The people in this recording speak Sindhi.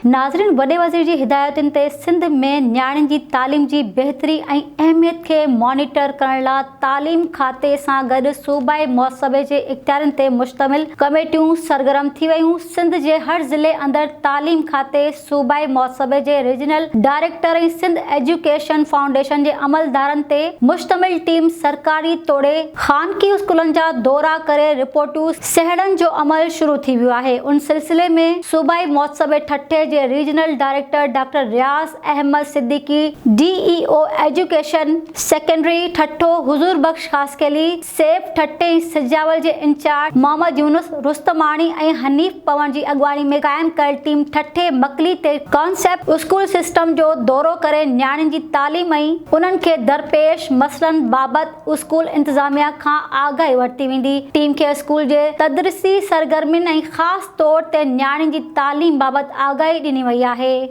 ناظرين وڏي وزير جي هدايتن تي سنڌ ۾ نياڻين جي تعليم جي بهتري ۽ اهميت کي مانيٽر ڪرڻ لا تعليم کاتي سان گڏ صوبائي محتسبي جي اختيارين تي مشتمل ڪميٽيون سرگرم ٿي ويون سنڌ جي هر ضلعي اندر تعليم کاتي صوبائي محتسبي جي regional director ۽ Sindh education foundation جي عملدارن تي مشتمل ٽيم سرڪاري توڙي خانگي اسڪولن جا دورا ڪري رپورٽون سهيڙڻ جو عمل شروع ٿي ويو آهي، ان سلسلي ۾ صوبائي محتسب ٺٽي جي regional director doctor Riaz Ahmed Siddiqui, D E O education secondary Thatta Huzoor Bakhsh Khaskheli, SEP Thatta ۽ Sujawal جي انچارج محمد يونس رستماڻي ۽ حنيف پوڻ جي اڳواڻي ۾ قائم ڪيل ٽيم ٺٽي مڪلي تي ڪانسيپٽ اسڪول سسٽم جو دورو ڪري نياڻين جي تعليم ۽ انهن کي درپيش مسئلن بابت اسڪول انتظاميا کان آگاهي ورتي ويندي، ٽيم کي اسڪول جي تدريسي سرگرمين ۽ خاص طور تي نياڻين جي تعليم بابت آگاهي ڏني وئي آهي.